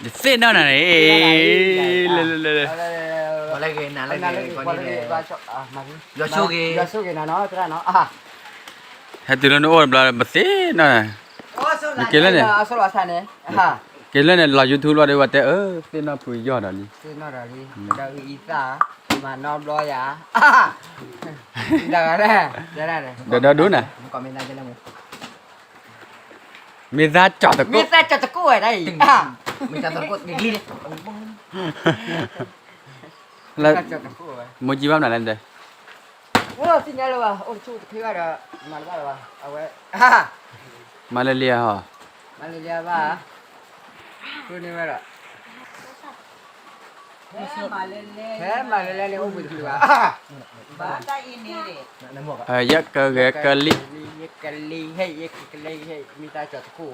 ယသ့ၣ်နီၣ်နၤန့ၣ်, လၢလၢလၢလၢ, လၢဂ့ၤနၤလၢဂ့ၤ, ယွၤဆိၣ်ဂ့ၤ, ယွၤဆိၣ်ဂ့ၤနၤနီၤ, သရၣ်နီၤ, ဟဲတုၤလၢနအိၣ်တဘျီ ပသ့ၣ်နီၣ်နၤ, က့ၤလၢန့ၣ်, က့ၤလၢန့ၣ် လီၤ YouTube လီၤဒီး ပှၤတဲအၢ သ့ၣ်နီၣ်ဖုယီၢ်ဒီးလံ, သ့ၣ်နီၣ်ဒီးလံ, ဒီးအံသၣ်, မၤနီတဘျီယၤ, ဒီးဒိၣ်နၤ မ့ၢ်သးကၠီၤတကိၣ်, မ့ၢ်သးကၠီၤတကိၣ်ဝဲဒၣ်အံၤ, မ့ၢ်သးကၠီၤတကိၣ်, မိၢ်ကၠံဘၣ်မနုၤလဲၣ်, သ့ၣ်ညါလၢၤဘၣ်, အိၣ်တဆူၣ်တချ့ဘၣ်ဒီး, မၤလၢၤဘၣ်လၢၤဘၣ်, အဝဲ, မၤလၢလံဧါဟီ, မၤလၢလံဧါဘၣ်, ဃုန့ၢ်ဝဲဒီး ဖဲမၤလဲၣ်န့ၣ် အိၣ်ဘှံးတချုးဘၣ်, ယကဂဲၤကလံၤ, ယကလံၤဟဲ, ယကလံၤဟဲ, မ့ၢ်သးကၠီၤတကိၣ်,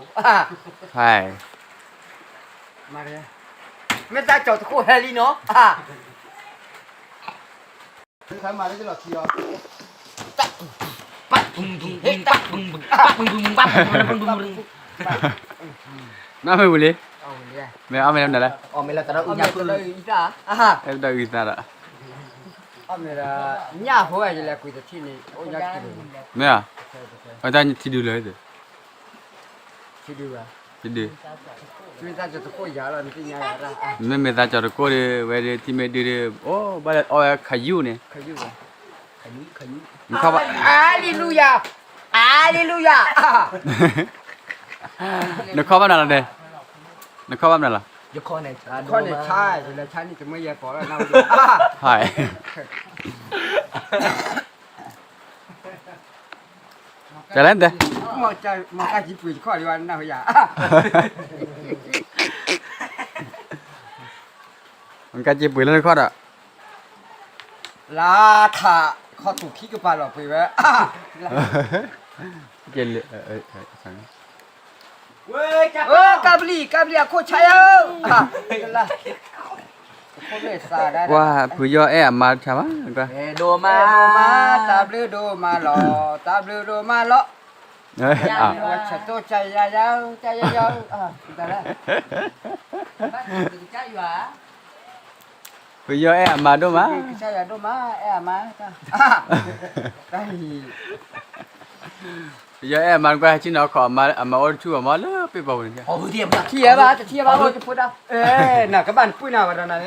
မ့ၢ်သးကၠီၤတကိၣ်ဟဲလံနီၤ, နီၢ်မ့ၢ်ဝံၤလံ, မ့ၢ်အီၣ်မ့ၢ်လၢမနုၤလဲၣ်, အီၣ်မ့ၢ်လၢတၢ်အုၣ်ညၣ်ဖု, အဲၣ်ပတၢ်အုၣ်သးဒီး, အီၣ်မ့ၢ်လၢ, ညၣ်ဖိဝဲယလဲၤကွံာ်တထံၣ်န့ၣ် အိၣ်ညါတထံၣ်န့ၣ်, မ့ၢ်ဧါ, အတၢ်ထံဒုလၢ, ထံဒု, ထံဒု, မ့ၢ်သးကၠီၤတကိၣ်ဒီး ဝဲဒၣ်ထံမ့ၢ်ဒုဒီး အိၣ်ဘၣ်လၢအီၣ်ဝဲခယူၣ်န့ၣ်, ခယူၣ်, အၤလ့လူယၤ, အၤလ့လူယၤ, နခီၣ်ဘၣ်မနုၤလီၤန့ၣ်, နခီၣ်ဘၣ်မနုၤလီၤ, ခီၣ်န့ၣ်ဆါ, ယလဲၤဆါန့ၣ် တမ့ၢ်ယဲၢ်ပီၤလီၤ, တလဲၣ်, မ့ၢ်ကၢ်ကၠံပှ့ၤတခီၣ်လံဝဲနၢ်ဟူယၤ, မ့ၢ်ကၢ်ကၠံပှ့ၤလၢနခီၣ်ဒီး, လါထး, ခီၣ်ထူၣ်ခံကပၤလီၤပှ့ၤဝဲ, ကၠံ, ကၢ်ပျံၤ, ကၢ်ပျံၤအခိၣ်ဆါယၤ, ဖုယီၢ်အဲၣ်အမါတဆါဘၣ်, ဒိၣ်မး, တၢ်ဘျုးဒိၣ်မးလီၤ, တၢ်ဘျုးဒိၣ်မးလီၤ, ဝဲဆၢတိၢ်ကယၤယၤ, ကယၤယၤ, ဖုယီၢ်အဲၣ်အမါဒိၣ်မး, ကစၢ်ယွၤဒိၣ်မး, အဲၣ်အမါ, ဖုယီၢ်အဲၣ်အမါကွၢ်ဟဲဆ့ၣ်နီၤခီၣ်, အမါအိၣ်တဆူၣ်ဘၣ်မးလၢပ့ၢ်ပီၤပူၤန့ၣ်, ထံၣ်ယဲဘၣ်, တထံၣ်ယဲဘၣ်, အိၣ်တဖိဒၣ်, နကဘၣ်နပုၢ်နၤဝဲဒီးနၤန့ၣ်,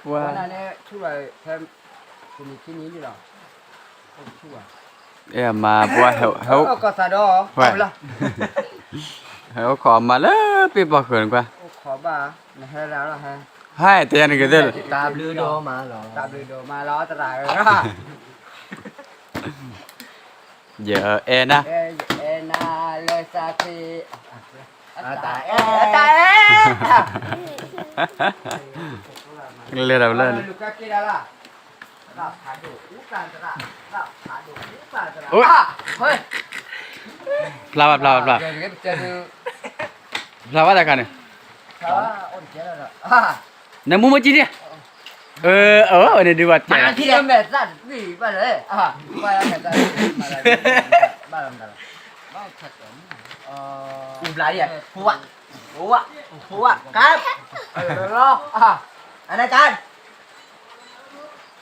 ဝဲနၤန့ၣ် ဆူၣ်လီၤဖဲ, တနံၤခံနံၤလံလီၤ, အဲၣ်အမါပှၤ, ဟဲအိၣ်ခီၣ်, ဟဲအိၣ်ခီၣ်အမါလၢပ့ၢ်ပီၤဃၢၤန့ၣ်ကွၢ်, ဟဲတဲယၤန့ၣ်ကသ့ၣ်, တၢ်ဘျုးဒိၣ်မးလီၤ, တၢ်ဘျုးဒိၣ်မးလီၤ, သရၣ်ဧၢ, ယအဲၣ်နၤ, ယအဲၣ်နၤလၢသးသ့, တၢ်အဲၣ်, တၢ်အဲၣ်, လဲၤဒီးလၢန့ၣ်, ဖျါဘၣ်ဖျါဘၣ်ဖျါ, ဖျါဘၣ်တခါန့ၣ်, နမူမ့ၢ်ကံဒံ, အဝဲန့ၣ်ဒုးဘၣ်တဲ, အူဘျးဒံး, ဖိဝါ, ဖိဝါ, ဖိဝါ, ကါ, အနကါ,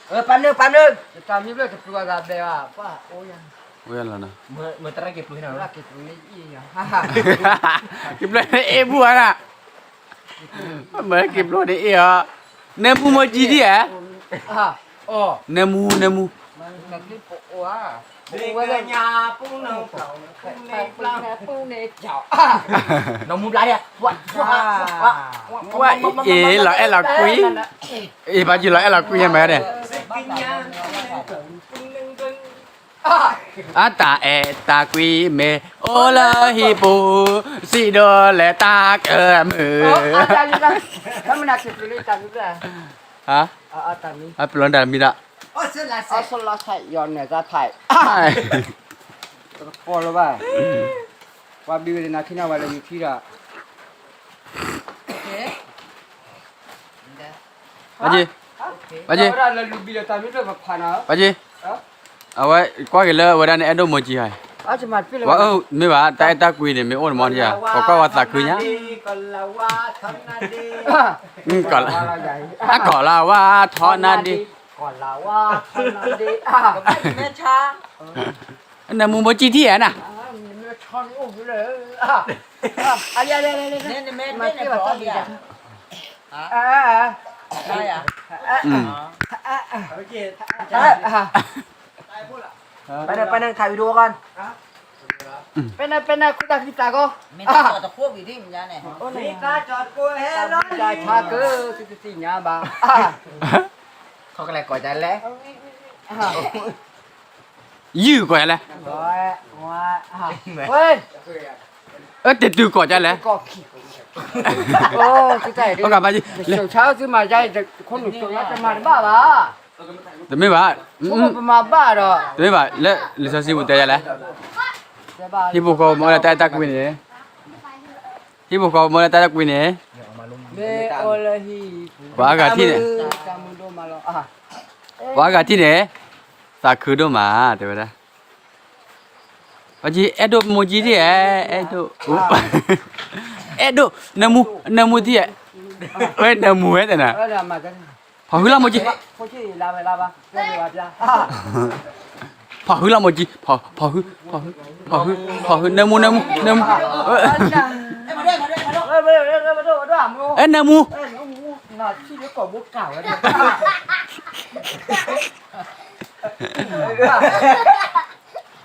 ပာ်မနုၤ ပာ်မနုၤ, တၢ်မံဘျၢၣ်တပျုၤအသးဘဲဘၣ်, ပှၤအိၣ်ယၤ, အိၣ်ယၤလီၤနီၤ, မတရၢက့ၤပျုၤန့ၣ်, က့ၤပျုၤန့ၣ်အ့ၣ်ဘူၣ်ဧါ, မတရၢက့ၤပျုၤန့ၣ်အ့ၣ်ဧါ, နမူမ့ၢ်ကံဒံဧါ, နမူ နမူ, နမူဘျါဒံး, အ့ၣ်လီၤအဲၣ်လီၤကွံ, အ့ၣ် ဘၣ်ယုၢ်လီၤအဲၣ်လီၤကွံယဲၢ်မးန့ၣ်, အတၢ်အဲၣ်တၢ်ကွံမ့ၢ်အိၣ်လၢဟံၣ်ပူၤ, စံးဒိးလဲၤတၢ်ကမုာ်, အပျိၢ်တၢ်မံဒီး, အီၣ်စလါဆဲး ယီၤနၢၤသးဖး, တကပီၤလၢၤဘၣ်, ပှၤဘံဝဲတနၤခံနၤဝဲလၢယူၤထံဒီး, ပှၤက့, ပှၤက့, ပှၤက့, အဝဲကွၢ်က့ၤလၢအဝဲဒၣ်န့ၣ် အဲၣ်ဒိၣ်မိၢ်ကံဟါ, ဝဲမ့ၢ်ဘၣ် တၢ်အဲၣ်တၢ်ကွံန့ၣ် မ့ၢ်အိၣ်န့ၣ်မီၢ်ထံဧါ, ပကွၢ်ဝဲသးခုညါ, အကီၢ်လၢဝါထီနၤဒ့, နၢမူမိၢ်ကံထံၣ်ဧါနၤ, ပနၢ်ပနၢ် ถ่ายวิดีโอก่อน ပနၢ်ပနၢ် ခိၣ်တၢ်ခံသးကီ မ့ၢ်တၢ်ကီတခိၣ်ဝံၤဒ်မညါန့ၣ် မ့ၢ်တၢ်ကီတခိၣ်ဟဲလီၤ တၢ်ဆါကၢ သုတသ့ၣ်ညါဘၣ် ခီကလဲၤကိးတၢ်လဲၣ် ယုၢ်ကိးယၤလဲၣ်, ဝဲ, အၢ တတုၤကိးတၢ်လဲၣ်, တၢ်ကဘၣ်ယုၢ်, သုမၤယါ ခိၣ်နူာ်စိးယါ တမၤတဘၣ်ဘၣ်, တမ့ၢ်ဘၣ်, ပမၤဘၣ်ဒီး, တမ့ၢ်ဘၣ် လၢလံာ်စီဆှံပူၤတဲယၤလဲၣ်, ဟံၣ်ဖိဃီဖိမ့ၢ်အိၣ်လၢတၢ်အဲၣ်တၢ်ကွံန့ၣ်, ဟံၣ်ဖိဃီဖိမ့ၢ်အိၣ်လၢတၢ်အဲၣ်တၢ်ကွံန့ၣ်, ပှၤအါဂၤထံၣ်န့ၣ်, ပှၤအါဂၤထံၣ်န့ၣ်, သးခုဒိၣ်မး တဲဝဲဒၣ်, ပှၤကဲအဲၣ်ဒိးမိၢ်ကံထံၣ်ဧါ, အဲၣ်ဒိး, အဲၣ်ဒိး, နၢမူ, နၢမူထံၣ်ဧါ, ဝဲနၢမူဝဲတနၤ, ဖီၣ်ဟုလီၤမိၢ်ကံ, ဖီၣ်ဟုလီၤမိၢ်ကံ, ဖီၣ်ဟု, ဖီၣ်ဟု, ဖီၣ်ဟု, ဖီၣ်ဟု, နၢမူ နၢမူ နၢမူ, အဲ နၢမူ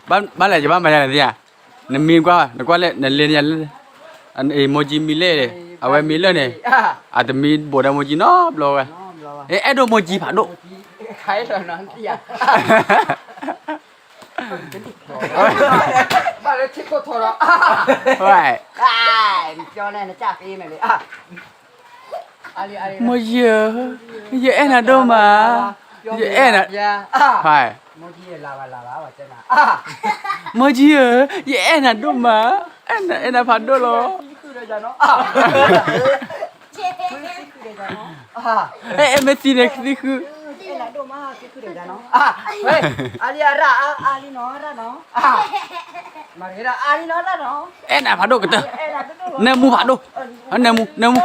ဘၣ်လဲၣ် ယဘၣ်မၤယၤန့ၣ်သ့ဧါ, နမံၤကွၢ် နကွၢ်လဲၣ် နလ့ၣ်န့ၣ်ယၤလဲၣ်, မိၢ်ကံမံၤလဲၣ်, အဝဲမံၤလၢန့ၣ်, အတမံၤဘိးဒီးမိၢ်ကံနီတဘျီဝဲ, အဲ အဲၣ်ဒိးမိၢ်ကံဖးဒိၣ်, ဘၣ်လၢထံခိၣ်ထီၣ်ဒီး, မိၢ်ယံၤဧၢ, ယအဲၣ်နၤဒိၣ်မး, ယအဲၣ်နၤ, မိၢ်ကံဧၢ, ယအဲၣ်နၤဒိၣ်မး, အဲၣ်နၤဖးဒိၣ်လီၤ. အဲ အဲ မ့ၢ်သံန့ၣ် သံဃု, အဲၣ်နၤဖးဒိၣ်ကတၢၢ်, နၢမူဖးဒိၣ်, နၢမူ နၢမူ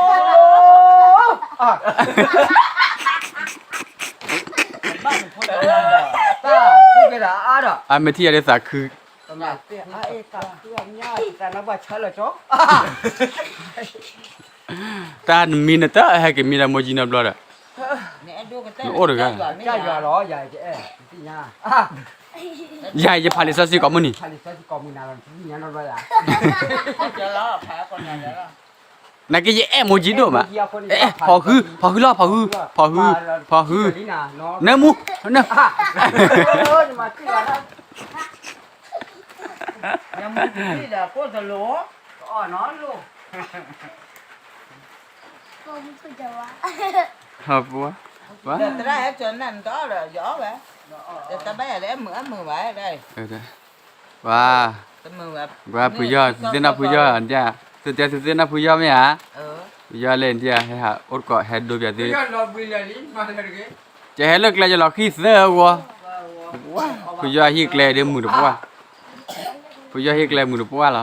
အမ့ၢ်ထံၣ်ယၤလၢသးခု, တၢ်နမံၤနတၢ်ဟဲက့ၤမံဒီးမိၢ်ကံနီတဘျီဒီး, နအိၣ်တဂၤ, ယၤယဖးလံာ်စီဆှံကိးမုၢ်နံၤ, နာ်က့ယအဲၣ်မိၢ်ကံဒိၣ်မး, အဲ ဖီၣ်ဃု ဖီၣ်ဃုလီၤ ဖီၣ်ဃု, ဖီၣ်ဃု, ဖီၣ်ဃု, ဖီၣ်ဃု, နၢမူ, နၢမူ ပှၤ, ပှၤ, ပှၤဖုယီၢ် သုသ့ၣ်နီၢ်ဖုယီၢ်, သုတဲသုသ့ၣ်နီၢ်ဖုယီၢ်မ့ၢ်ဧါ, ဖုယီၢ်လဲၣ် နထံၣ်ဧါ ဟဲဟးအိၣ်တကိး ဟဲဒိပၠးသု, ယဟဲလၢကျဲယလီၤဃံၣ်သၢဝီ, ဖုယီၢ်ဟံၣ်ကျဲဒ်မုာ်တပှၢ်, ဖုယီၢ်ဟံၣ်ကျဲမုာ်တပှၢ်လီၤ,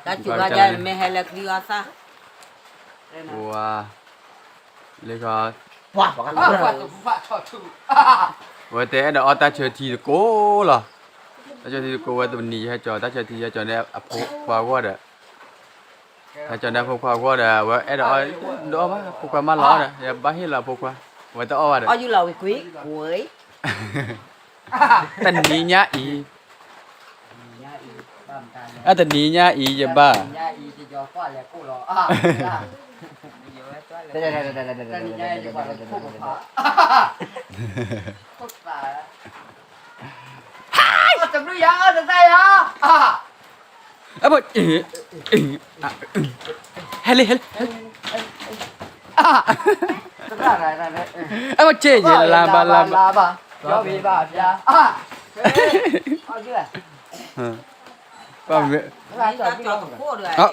တၢ်စူၤဂၤယါမ့ၢ်ဟဲလၢချံအီၣ်သၣ်, ပှၤ, လၢခီ, ဝဲတဲအဲၣ်ဒိးအီၣ်တၢ်ဆၢထံတကိးလီၤ, တၢ်ဆၢထံတကိးဝဲတနံၤ ယဟဲကၠီၤတၢ်ဆၢထံ ယဟဲကၠီၤန့ၢ်အဖိခွါအဂီၢ်ဒီး, ဟဲကၠီၤန့ၢ်အဖိခွါအဂီၢ်ဒီး အဝဲအဲၣ်ဒိးအီၣ်, ဒိးအီၣ်ဘၣ် အဖိခွါမးလီၤဒီး ယဘၣ်ဟ့ၣ်လီၤအဖိခွါ, ဝဲတအီၣ်ဘၣ်ဒီး, တနံၤညါအံၤ အတနံၤညါအံၤယဘၣ်, တဘျုးယၤ တသးယၤ, ဟဲလံ ဟဲလံ, အဝဲက့ၤ ယလါဘၣ်လါဘၣ်,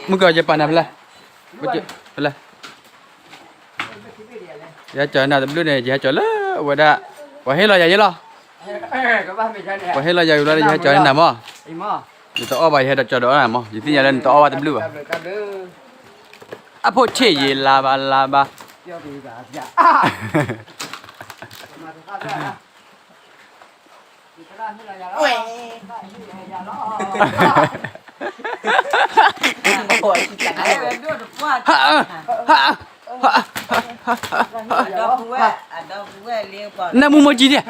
မုၢ်ကီး ယပာ်နၤဖဲလဲၣ်, ဖဲလဲၣ်, ယဟဲကၠီၤနၤတဘျုးန့ၣ် ယဟဲကၠီၤလၢအဝဲဒၣ်, ပှၤဟ့ၣ်လီၤယၤယဲလီၤ, ပှၤဟ့ၣ်လီၤယၤဝံၤလီၤ ယဟဲကၠီၤန့ၢ်နၤမး ယတအီၣ်ဘၣ် ယဟဲဒီးကၠီၤဒီးအီၣ်နၤမး, ယသ့ၣ်ညါလၢနတအီၣ်ဘၣ်တဘျုးဘၣ်. အဖိဆ့ၣ်ယံၤ လါဘါလါဘါ. နၢမူမီၢ်ကံၤဒဲး,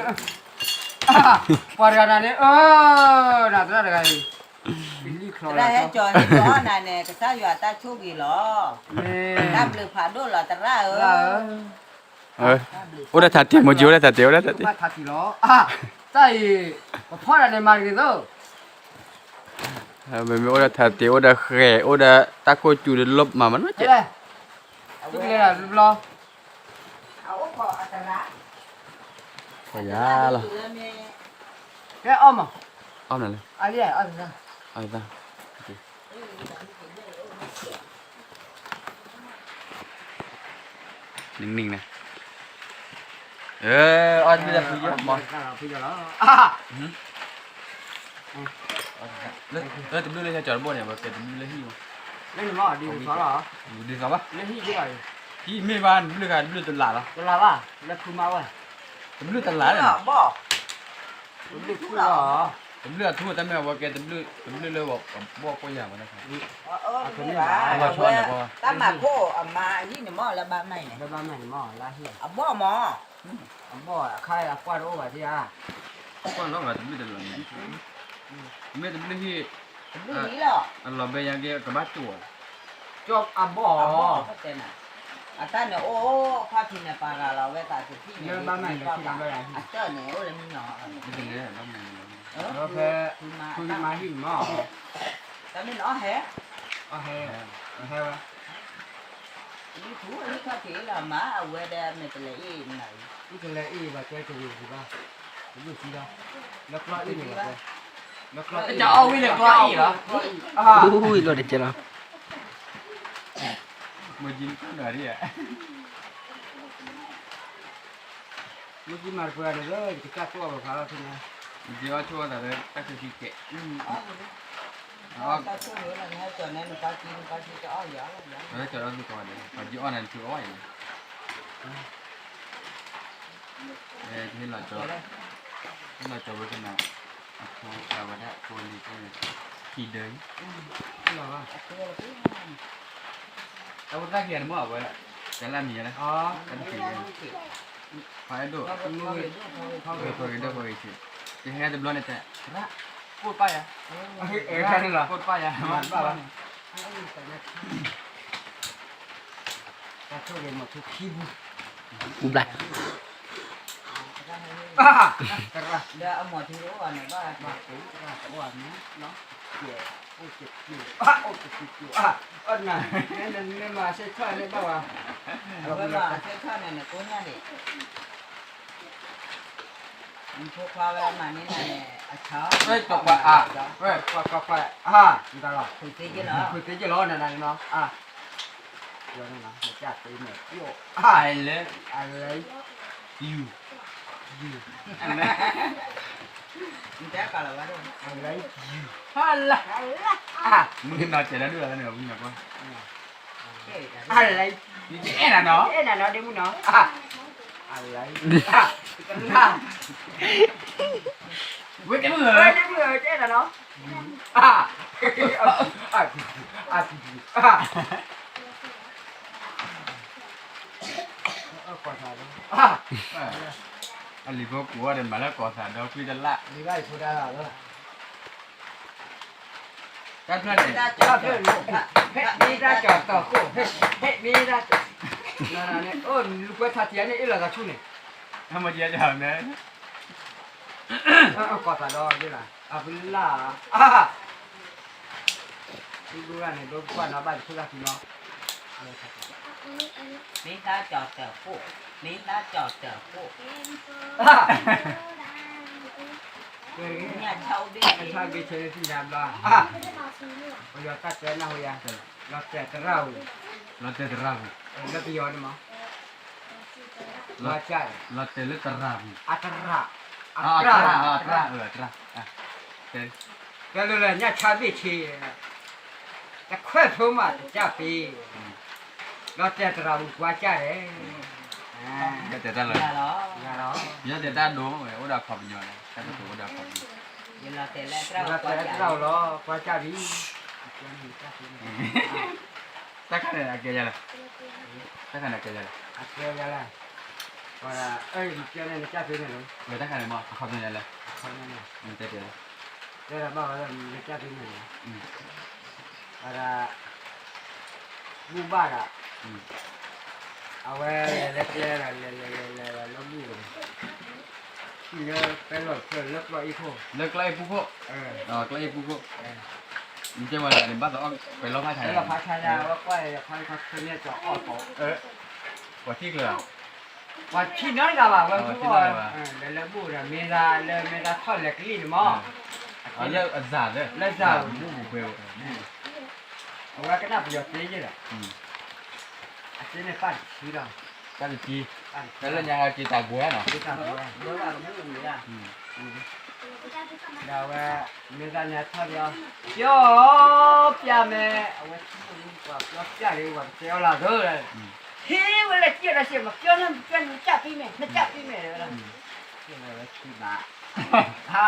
ပှၤတဂၤနၤန့ၣ်, နသရၣ်တဂၤအံၤ, သရၣ်ဟဲကၠီၤန့ၣ် ကစၢ်ယွၤတၢ်ဆိၣ်ဂ့ၤလီၤ, တၢ်ဘျုးဖးဒိၣ်လီၤ သရၣ်ဧၢ. အိၣ်ဒီးထးတ့ၢ် မီၢ်ကံၤ အိၣ်ဒီးထးတ့ၢ် အိၣ်ဒီးထးတ့ၢ်, တၢ်အံၤ, ပဖီၣ်တၢ်န့ၣ်မၤတဂ့ၤသိး, မ့မ့ၢ်အိၣ်ဒီးထးတ့ၢ် အိၣ်ဒီးဃဲၤ အိၣ်ဒီးတၢ်ခိၣ်စူၤဒီးလီၤမၤမးနီၢ်ကဲး, သုကလဲၤတဘျီ, ပယၤလီၤ, ကဲအီၣ်မး, အီၣ်မးလၢ, အီၣ်သၣ် နံၣ်နံၣ်န့ၣ်, အီၣ်တဘျုးလၢဖုယီၤမး, လၢတဘျုးလၢဟဲကၠီၤတဘိန့ၣ် ပကဲတဘျုးလၢဟံၣ်မး, ဒ်သိးဘၣ်, ဟံၣ်မ့ၢ်ဘၣ်တဘျုးဂၤ တဘျုးတလးလီၤ, တလးဘၣ်, လၢဖုမါဝဲ, တဘျုးတလးလီၤ, တဘျုးထူလီၤ, တဘျုးအထူ တၢ်မ့ၢ်အဝဲကဲတဘျုးလၢဘီၣ်ကိးယၤမး, တၢ်မၤခိၣ်အမါအဟံၣ်န့ၣ်မး လၢဘၣ်မၤန့ၣ်, အဘီၣ်မး, အဘီၣ်အခါအကွၢ်တအိၣ်ဘၣ်ဒံးဧါ, ကွၢ်လီၤဘၣ်တဘျုးတလးန့ၣ်, မ့ၢ်တဘျုးဟံၣ်, တဘျုးဟံၣ်လီၤ, အလီၤဘဲယၤက့ၤကဘၣ်ကၠိၣ်, ကၠိၣ်အဘီၣ်, အတၢ်န့ၣ်အိၣ်, ခီၣ်ထံးန့ၣ်ပာ်ဂၤလီၤဝဲသးတထံၣ်န့ၣ်, အတၢ်န့ၣ်အိၣ်လၢမံနီၤ, ဖဲဖုမါဟံၣ်န့ၣ်မး, တမ့ၢ်နအီၣ်ဟဲ, အီၣ်ဟဲ, အီၣ်ဟဲဝဲ လံထူလံခီၣ်ထံးလီၤမး အဝဲဒၣ်မ့ၢ်တလဲၤအ့ၣ်နၤ, မ့ၢ်တလဲၤအ့ၣ်ဘၣ်တဲတဝံၤဘၣ်, တဘျုးသံလီၤ, လၢကျီအ့ၣ်န့ၣ်ဘၣ်တဲ, လၢကျီအ့ၣ်န့ၣ်ဘၣ်တဲ, အဝံၤလီၤတကဲလီၤ, မ့ၢ်ကံမၤတပှဲၤန့ၣ်လၢ ယကစၢ်ဆိၣ်အီၣ်ဘၣ်ဖးလီၤထူန့ၣ်, ယကစၢ်ဆိၣ်အီၣ်သးလၢတၢ်ဆိၣ်ထံကဲး, တၢ်ဆိၣ်ဝဲလၢနဟဲကၠီၤန့ၣ် နပၢ်ကံ နပၢ်ကံတအီၣ်ယၤလီၤ, နဟဲကၠီၤဒီးသုကိးဂၤဒဲး ပှၤကံအီၣ်နၤနသုအီၣ်ယၤ, ဟဲလီၤကၠီၤ, ဟဲလီၤကၠီၤဝဲကနၤ, အဖိအဝဲဒၣ်ဖိလံၤကဲန့ၣ်, ခံဒၢ, အဝဲတၢ်ခံဂၤန့ၣ်မ့ၢ်အဝဲ, ကလၢမံၤလၢ, တၢ်တခံဂၤ, ဖးအဲၣ်ဒိၣ်, ဖးဂ့ၤဒိၣ်ဖးဂ့ၤဆံး, ယဟဲတဘျီန့ၣ်တဲ, သရၣ်, ကိၣ်တပၢ်ယၤ, ကိၣ်တပၢ်ယၤ, မၤတဘၣ်ဘၣ် တၢ်ဆိၣ်ဂ့ၤမၤထူခံပူၤ, ဘျါ, သရၣ်, ဒီးအမၤထူတအိၣ်ဘၣ်န့ၣ်ဘၣ်, ဘၣ်ကိးသရၣ်တအိၣ်ဘၣ်န့ၣ်, ကဲ, အိၣ်ကဲကဲ, အိၣ်ကဲကဲ, အီၣ်နၤ, နမၤဆဲးထီၣ်န့ၣ်ဘၣ်ဝဲ, အဝဲမၤဆဲးထီၣ်န့ၣ် နကိးညါဒံး နဖိခွါဝဲမၤန့ၢ်နၤန့ၣ် အဆၢ, ဝဲ, ဝဲ, ခွါခွါခွါ, အါ, နတၢ်လီၤ, ဖုးသ့က့ၤလီၤ, ဖုးသ့က့ၤလီၤ နနၤန့ၣ်နီၤ, အါ, ယနၤ, နကၢ်သ့န့ၣ်, အါ, I love, I love you, you, I love, I love you, ဟါလၢ, အါ, မုၢ်ကနီၤစဲးဒၣ်ဒုၣ်လၢန့ၣ် ဝံၤညါကွၢ် အလဲ, အဲၣ်နၤနီၤ, အဲၣ်နၤနီၤ ဒ့မုၣ်နီၤ, အလဲ, ဝဲတမုၢ်ဧၢ, ဝဲတမုၢ်ဧၢ အဲၣ်နၤနီၤ, အ, အ, အ, အလံၤဖိကိးဂၤဒဲး မၤလၢကီၢ်သးဒီဖုတလၢ်, လံၤဘၣ်အံၤဖိဒါလၢ တၢ်ဖျၢၣ်န့ၣ်, တၢ်ဖျၢၣ်န့ၣ်, ဟဲမ့ၢ်တၢ်ကၠီၤတၢ်ခိၣ်, ဟဲမ့ၢ်တၢ်, နန့ၣ်, အိၣ်လူၤကွဲထးထံးန့ၣ် အ့ၣ်လိာ်သးဆူၣ်န့ၣ်, အမ့ၢ်ကဲန့ၣ်, ကီၢ်သးဒီဒ်လၢ, အဖုလၢ်, အ, ဒ်ဒိၣ်ဂၤန့ၣ် ဒိကွၢ်နီၤဘၣ်တခိၣ်လၢ်ထံနီၤ, မ့ၢ်တၢ်ကၠီၤတၢ်ခိၣ်, မ့ၢ်တၢ်ကၠီၤတၢ်ခိၣ် ညၣ်ဆၣ်အိၣ်ဘ့ၣ်, ညၣ်ဆၣ်အိၣ်ဘ့ၣ်ဆဲးသံနၤဘျီ, ပယီၤတၢ်တဲနၢ်ဟူယၤ, လီၤတဲာ်သရၣ်ဝံၤ, လီၤတဲာ်သရၣ်ဝံၤ, လၢပယီၤန့ၣ်မး, လီၤတဲာ်လၢသရၣ်ဝံၤ, အသရၣ်, အသရၣ်, အသရၣ်, တဲ, ကဲလၢလၢညၣ်ဆါဘ့ၣ်ဆ့, တခွဲးဖိမးတကၢ်ပ့, ဒီးတဲတရၣ်မူကွၢ်ကၢ်လဲၣ်, ယတဲတၢ်ဒိၣ်ဝဲအိၣ်ဒီးခီပညီ, တၢ်ကတိၤအိၣ်ဒီးခီပညီ, ယတဲတရၣ်လီၤ ကွၢ်ကၢ်လံ, တၢ်ခါန့ၣ်အကဲယၤလဲၣ်, တၢ်ခါန့ၣ်အကဲယၤလဲၣ်, အကဲယၤလဲၣ်, ပှၤဒၣ်အၢ မ့ၢ်ကၢန့ၣ်နကၢ်ပ့န့ၣ်လီၤ, တၢ်ခါန့ၣ်မ့ၢ်အခီပညီယၤလဲၣ်, တဲတဲ တဲဒၣ်ဘၣ်ဝဲလၢနကၢ်သ့န့ၣ်လီၤ, အဒၣ် ဘူၣ်ဘၣ်ဒီး အဝဲလဲၤတဲဒၣ်လဲၤလဲၤလဲၤလဲၤလၢဘူၣ်ဝဲန့ၣ်, ထံၣ်လၢပဲလီၢ်တဖျၢၣ်လၢကျီၢ်အ့ၣ်ခိၣ်, လၢကျီၢ်အ့ၣ်ပူၤခိၣ်, ကျီၢ်အ့ၣ်ပူၤခိၣ်, မ့ၢ်တဲဝဲဒၣ်န့ၣ် ဘၣ်သးအီၣ်ပဲလီၢ်ဖးဆါ, ပဲလီၢ်ဖးဆါ, အဝဲကွၢ်အံၤခီခီခဲန့ၣ်ကီအီၣ်ကိး ပှၤထံၣ်ကျၢၤ, ပှၤထံၣ်နီတဂၤဘၣ် ဝဲဘူၣ်ဘၣ်, လဲၤလၢဘူၣ်ဒီး မ့ၢ်သးလၢမ့ၢ်သးထီၣ်လဲၤကလံၣ်န့ၣ်မး, လၢအစၢ်လၢ, လၢစၢ်, အဝဲကနၣ်ပယီၤသ့ယဲၢ်ဒီး, အသ့န့ၣ်ပၢ်တဆံလီၤ, ပၢ်တဆံ, လၢညါဟဲက့ၤတၢ်ဘှဲနီၤ, ဒီးအဝဲ မ့ၢ်သးန့ၣ်ထီၣ်ဒီး, ပျီပျၢ်မဲ, အဝဲပျီပျၢ်ဒီး ပှၤကတဲအီၤလၢသိး, ဟ့ၣ်ဝဲလၢစံၣ်ဒီးစံၣ် မပျီန့ၣ် မပျီန့ၣ် နကၢ်ပ့မဲာ်, နကၢ်ပ့မဲာ်တဲဝဲဒၣ်, ဝဲခံဘ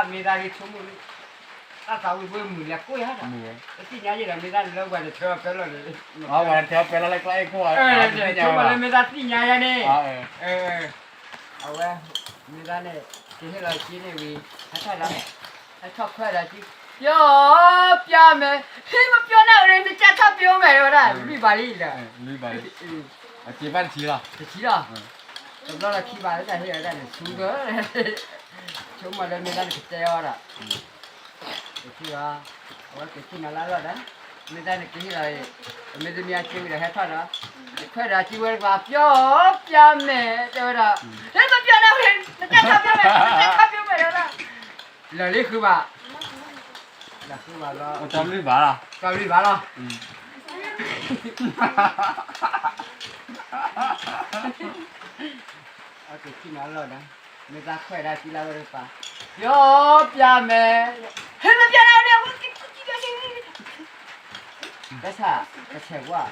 း, မ့ၢ်သးဒ်ဆိကမိၣ်, တၢ်သးဝံၣ်ဘိမုၢ်လဲၤကိၢ်ယါဒီး, ပသ့ၣ်ညါယဲၢ်ဒီး မ့ၢ်သးလၢပှၤန့ၣ် ထၢဖဲလီၢ်န့ၣ်, ပှၤန့ၣ်ထၢဖဲလီၢ်လၢကျီၢ်အ့ၣ်ခိၣ်, ဆိကမိၣ်လၢမ့ၢ်သးသ့ၣ်ညါယါန့ၣ် အဝဲ, မ့ၢ်သးန့ၣ်, ကဟ့ၣ်လီၤက့ၤန့ၣ်ဝံၤ, ဟဲထီၣ်ဒီး, ဟဲထီၣ်ခွဲးဒီးက့ၤ, ပျီပျၢ်မဲ, ဟ့ၣ်မပျီန့ၣ်ဝဲန့ၣ် နကၢ်ထီၣ်ပ့အိၣ်မဲာ်တဲဝဲဒၣ်, လွံၢ်ဘးလံဒီး, လွံၢ်ဘးလံ, အက့ၤဘၣ်တဆံလီၤ, တဆံလီၤ, တဘျီလီၤခံဘးလၢတၢ်ဟ့ၣ်ဝဲဒၣ်န့ၣ် ဆူက, ဆိကမိၣ်လၢမ့ၢ်သးန့ၣ်ကတဲအီၤဒီး ကထံၣ်အီၤ, အဝဲကထံၣ်နၤလၢအလီၢ်ဒီး, မ့ၢ်သးနကဟ့ၣ်လီၤအံၤ, မ့တမ့ၢ်အစ့ဝံၤဒီးဟဲထီၣ်ဒီး, ခွဲးဒီးစံးဝဲတကပၤ ပျီပျၢ်မဲာ် တဲဝဲဒၣ်, ဟဲမပျီန့ၣ်ဝဲန့ၣ် နကၢ်ထီၣ်ပ့မဲာ် နကၢ်ထီၣ်ပ့မဲာ်တဲဝဲဒၣ်, လၢာ်လံဃုဘး, လၢာ်ဃုဘးလီၤ, တၢ်လွံၢ်ဘးလီၤ, တၢ်လွံၢ်ဘးလီၤ, အကထံၣ်နၤလီၤဒီး, မ့ၢ်သးခွဲးဒီးစံးလၢဝဲတကပၤ, ပျီပျၢ်မဲာ်, ဟဲမပျီန့ၣ်ဝဲန့ၣ် အဝဲကထံၣ်ကထံၣ်ဒီးစံး ဘၣ်ဆၣ်, ကဆဲးကွၢ်,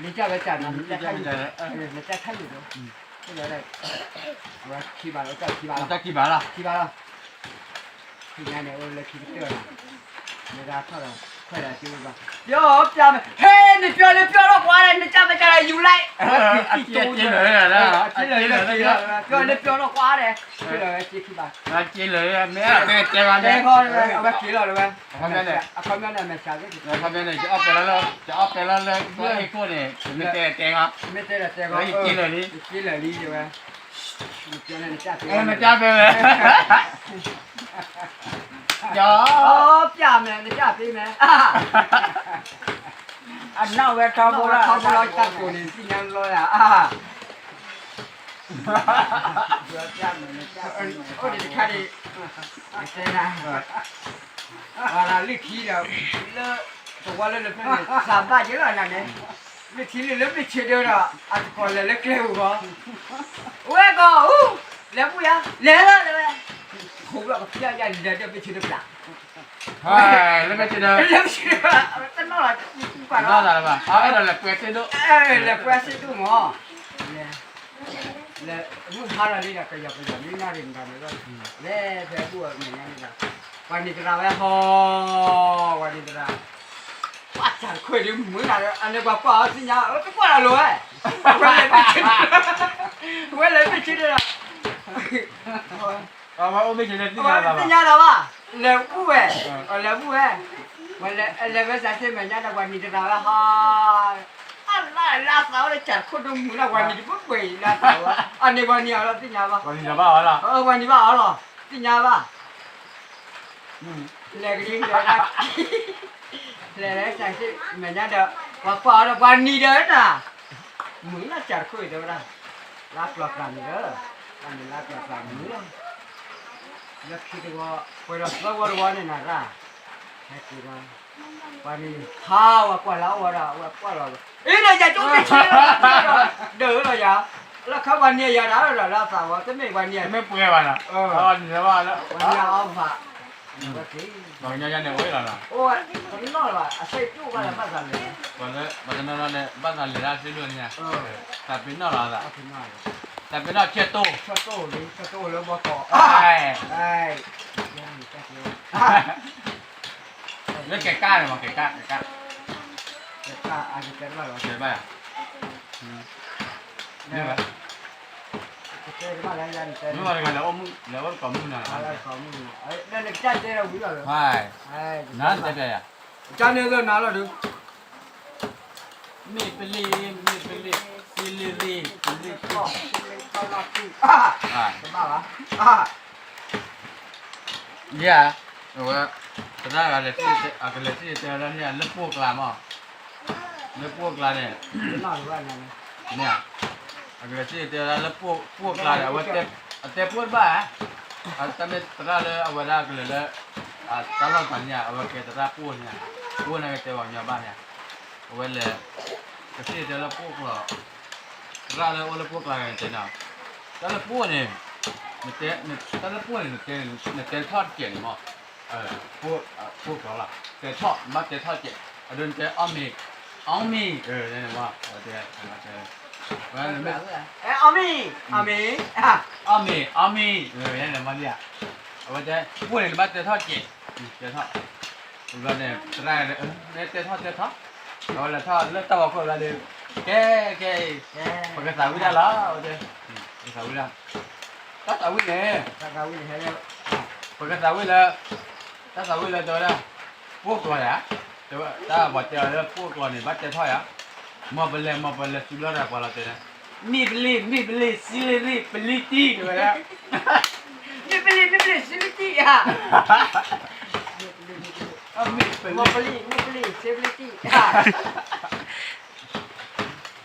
လံာ်တၢ်ဝဲတၢ်နီၤ လံာ်တၢ်ခါလံာ်ဒီး, လံာ်တၢ်ခါလံာ်ဒီး, အဝဲခံဘးလီၤ တၢ်ခံဘးလီၤ တၢ်ခံဘးလီၤ ခံဘးလီၤ, ခံညါန့ၣ် အိၣ်လၢခံကတၢၢ်လီၤ, မ့ၢ်ဒၣ်ထီၣ်ဒီး ခွဲးဒီးက့ၤဝဲဘၣ်, ပျီပျၢ်မဲာ် ဟဲ နပျီလၢပျီလီၤကွၢ်ဒီး နကၢ်မ့ၢ်ကၢ်ဒီးယူၤလဲၣ်, အက့ၤလၢာ်လၢာ်လၢာ်လၢာ်, ပျီလၢပျီလီၤကွၢ်ဒီး, က့ၤလီၤဝဲက့ၤခံဘး, က့ၤလၢာ်, မ့ၢ်တဲဂီၤန့ၣ်, အဝဲက့ၤလီၤလၢဝဲ, အခီပညီန့ၣ် အခီပညီန့ၣ် မ့ၢ်စၢ်သ့ၣ်, အခီပညီန့ၣ် ယအီၣ်ပဲလီၤလၢ, ယအီၣ်ပဲလီၤလၢ ကျီၢ်အ့ၣ်ခိၣ်န့ၣ်, မ့ၢ်တဲတဲဂီၤ, မ့ၢ်တဲဒီးတဲဂီၤ, ယက့ၤလၢာ်လံ, ယက့ၤလၢာ်လံ တဲဝဲ, မ့ၢ်တဲဝဲ, ပျီမဲာ် နကၢ်သ့မဲာ်, အနီၣ်ဝဲထီဘိလီၤ, ထီဘိလီၤ တၢ်ကိၢ်န့ၣ် သ့ၣ်ညါလီၤယၤ, အိၣ်ဒံးတခါဒံး, တဲနၤ, ပှၤလၢလံၢ်ထံဒီး, လၢ, တဝီလၢလၢဖျၢၣ်န့ၣ် သးဘၣ်ယဲလီၤနၤန့ၣ်, လံၢ်ထံလံၢ်လၢမ့ၢ်ဆ့ဒၢဒီး အတကိးလဲၤလၢကျဲဧိၤဂီၤ, ဝဲကီး, လဲၤဘူၣ်ယၤ, လဲၤလီၤတဲဝဲ, ခိးဘျီကဖျါယၤလဲၤဒီးမ့ၢ်ဆ့ဒၢပျၢ် လၢမ့ၢ်ဆ့ဒၢ, လၢမ့ၢ်ဆ့ဒၢ, တနီၣ်လီၤ, တနီၣ်လီၤ, အဲၣ်ဒိးလဲၤပှဲၤစ့ဒိၣ်, လဲၤပှဲၤစ့ဒိၣ်မး, လဲၤ, လဲၤ, မုၢ်ဟါလီၤလံဒီး ကယီၤကယီၤမ့ၢ်နီၢ်ရံၣ်မတၤန့ၣ်လီၤ, လဲၤဖဲဘူၣ်အမဲာ်ညါန့ၣ်ဒီး, ပှၤနံၤသရၣ်ဝဲဟီ, ပှၤနံၤသရၣ်, ပှၤစၢ်တခွဲးဒုးမုာ်နၤဒီး အန့ၣ်ပှၤကွၢ်အီၤသ့ၣ်ညါ, တကွၢ်လီၤလိၤဝဲ, ဝဲလဲၤမ့ၢ်ဆ့ဒၢ, ဝဲလဲၤမ့ၢ်ဆ့ဒၢဒီး အဝဲအိၣ်မ့ၢ်ဆ့ဒၢသ့ၣ်ညါလီၤဘၣ်, သ့ၣ်ညါလီၤဘၣ်, လဲၤဘူၣ်ဝဲ, လဲၤဘူၣ်ဝဲ, လဲၤဝဲစးဆ့မဲာ်ညါဒီးပှၤနံၤသရၣ်ဝဲဟီ, အလၢလၢသးဝဲလၢစၢ်တခိၣ်ဒိၣ်မုာ်လၢပှၤနံၤတဘၣ်ပှဲၤအံၤလၢသးဝဲ, အန့ၣ်ပှၤနံၤအီၤလီၤသ့ၣ်ညါဘၣ်, ပှၤနံၤဘၣ်အီၤလီၤ, ပှၤနံၤဘၣ်အီၤလီၤ, သ့ၣ်ညါဘၣ် လဲၤကဒံကဒဲ, လဲၤလဲၤစးဆ့မဲာ်ညါဒီး, ပှၤကွၢ်အီၤဒီးပှၤနံၤဒီးနၤ, မုာ်လၢစၢ်တခိၣ်အံၤတဲဝဲဒၣ်, လၢပျီၢ်ပျၢ်မုာ်လၢ, ပှၤနံၤလၢပျီၢ်ပျၢ်မုာ်လၢ, လၢခံတဝီ, ပှဲၤဒီးသၢဝီတဝီန့ၣ်နၤရၣ်, ဟဲက့ၤဒီး, ပှၤနံၤဟးဝဲကွၢ်လၢအဝဲဒီး အဝဲကွၢ်လီၤ, အ့ဒီးယၤကၠိမ့ၢ်ဆ့လီၤ, ဒၢးလီၤယၤ, လၢခါပှၤနံၤယၤဒၣ်ဒီးလၢအသးဝဲ တမ့ၢ်ပှၤနံၤ, တမ့ၢ်ပှဲၤဘၣ်နီၤ, ပှၤနံၤအီၣ်ဘၣ်, ပှၤကညီယါန့ၣ်အိၣ်လီၤနီၤ, ပှၤတနီၤနီၤန့ၣ် ဘၣ်သးလဲၤတၢ်စ့ဒိၣ်န့ၣ်, တၢ်ပ့ၤနီၣ်လီၤသး, တၢ်ပ့ၤနီၣ်ဆဲးတိၢ်, လၢကဲကၣ်န့ၣ်မး ကဲကၣ်, ကဲဘၣ်, မ့ၢ်ဝဲတဂၤလဲၤအိၣ်မုၢ် လဲၤအိၣ်တကိးမုၢ်နၤ, နတဲပျဲယၤ, ကန့ၣ်သနၤလီၤဒုး, မ့ၢ်ပလ့ၢ် မ့ၢ်ပလ့ၢ် စံလ့ၣ်ရ့ၣ် ပလ့ၢ်တံၢ်, ယၤ, အဝဲ သရၣ်ဂၤလဲၤ အကလဲၤစံၣ်တဲၤတဲလၢန့ၣ် လၢပှိၢ်ကျါမး, လၢပှိၢ်ကျါန့ၣ်, မ့ၢ်, အကလဲၤစံၣ်တဲၤတဲလၢပှိၢ်ကျါန့ၣ် အဝဲ အတဲပှိၢ်တဘၣ်ဧါ, တၢ်မ့ၢ်သရၣ်လၢအဝဲဒၣ်ကလဲၤလၢ တၢ်လီၢ်တဖၣ်န့ၣ် အဝဲကဲသရၣ်ပှိၢ်န့ၣ်, ပှိၢ်န့ၣ်ကတဲပှၤကညီဘၣ်န့ၣ်, အဝဲလဲၤ ကစံၣ်တဲၤတဲလၢပှိၢ်ကျါ, သရၣ်လၢအိၣ်လၢပှိၢ်ကျါန့ၣ်တဲနီၤ, တၢ်လၢပှိၢ်န့ၣ်, တၢ်လၢပှိၢ်န့ၣ် နတဲထီၣ်တစဲးန့ၣ်မး, ပှိၢ်ကျါလီၤ, တဲထီၣ် နဘၣ်တဲထီၣ်တစဲး, အဒိနတဲအီၣ်မ့ၤ, အီၣ်မ့ၤ, အီၣ်မ့ၤ, အီၣ်မ့ၤ, အီၣ်မ့ၤ, အီၣ်မ့ၤ, အဝဲတဲ ပှိၢ်န့ၣ် နဘၣ်တဲထီၣ်တစဲး, တဲထီၣ်, ဘျီန့ၣ် သရၣ်တဲထီၣ်တဲထီၣ်, အဝဲလဲၤထီၣ်လၢတၢ်ဝီခိၣ်ဘျီဒီး, ကဲ, ကဲ, ပကသးဝံၣ်တၢ်လီၤ, ပကသးဝံၣ်တၢ်, တၢ်သးဝံၣ်န့ၣ်, ပကသးဝံၣ်လၢ, တၢ်သးဝံၣ်လၢတဲဝဲဒၣ်, ပှိၢ်ကျါဧါ, တၢ်ပှၤတဲအီၤလၢပှိၢ်ကျါန့ၣ် ဘၣ်တဲထီၣ်ဧါ, မ့ၢ်ပလဲၣ် မ့ၢ်ပလဲၣ် စံးဘျီတၢ်ပှၤလီၤတဲာ်န့ၣ်, မ့ၢ်ပလ့ၢ် မ့ၢ်ပလ့ၢ် စံလ့ၣ်ရ့ၣ် ပလံၤတံၢ်တဲဝဲဒၣ်, မ့ၢ်ပလ့ၢ် မ့ၢ်ပလ့ၢ်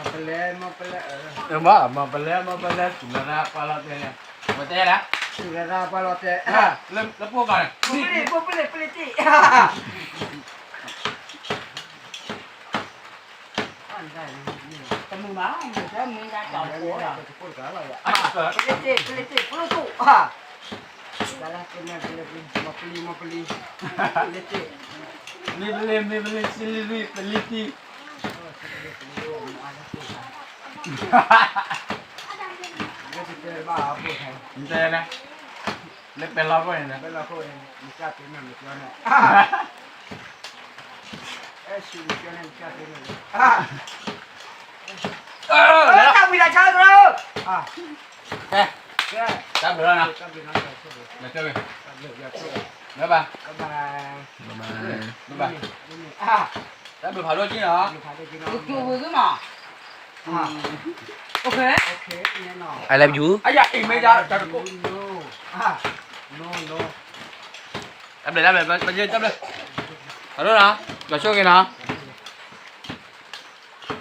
စံလ့ၣ်တံၢ်ဧါ, မ့ၢ်ပလ့ၢ် မ့ၢ်ပလ့ၢ် စံလ့ၣ်တံၢ်, မ့ၢ်ပလဲၣ် မ့ၢ်ပလဲၣ် စံးဘျီတၢ်ပှၤလီၤတဲာ်န့ၣ်, ပတဲလၢ, စံးဘျီတၢ်ပှၤလီၤတဲာ်, လၢပှိၢ်ကျါန့ၣ်, မ့ၢ်ပလ့ၢ် မ့ၢ်ပလ့ၢ် ပလံၤတံၢ် တမုာ်မး, မုာ်မုာ်, ပလ့ၢ်တံၢ် ပလ့ၢ်တံၢ် ပလ့ၢ်တံၢ်, မ့ၢ်ပလ့ၢ် မ့ၢ်ပလ့ၢ် စံလ့ၣ်ရ့ၣ် ပလံၤတံၢ်, တဲ, လၢပဲလီခိၣ်န့ၣ်, တၢ်ဝံၤလီၤဆါသရၣ်, ကဲ, တၢ်ဘျုးလီၤနီၤ, ဘၣ်ဘၣ်, တၢ်ဘျုးဖးဒိၣ်က့နီၤ, ကၠိဝံၤက့မး, I love you, တၢ်ဘျုး တၢ်ဘျုး, ဖးဒိၣ်နီၤ, ကၠိက့နီၤ.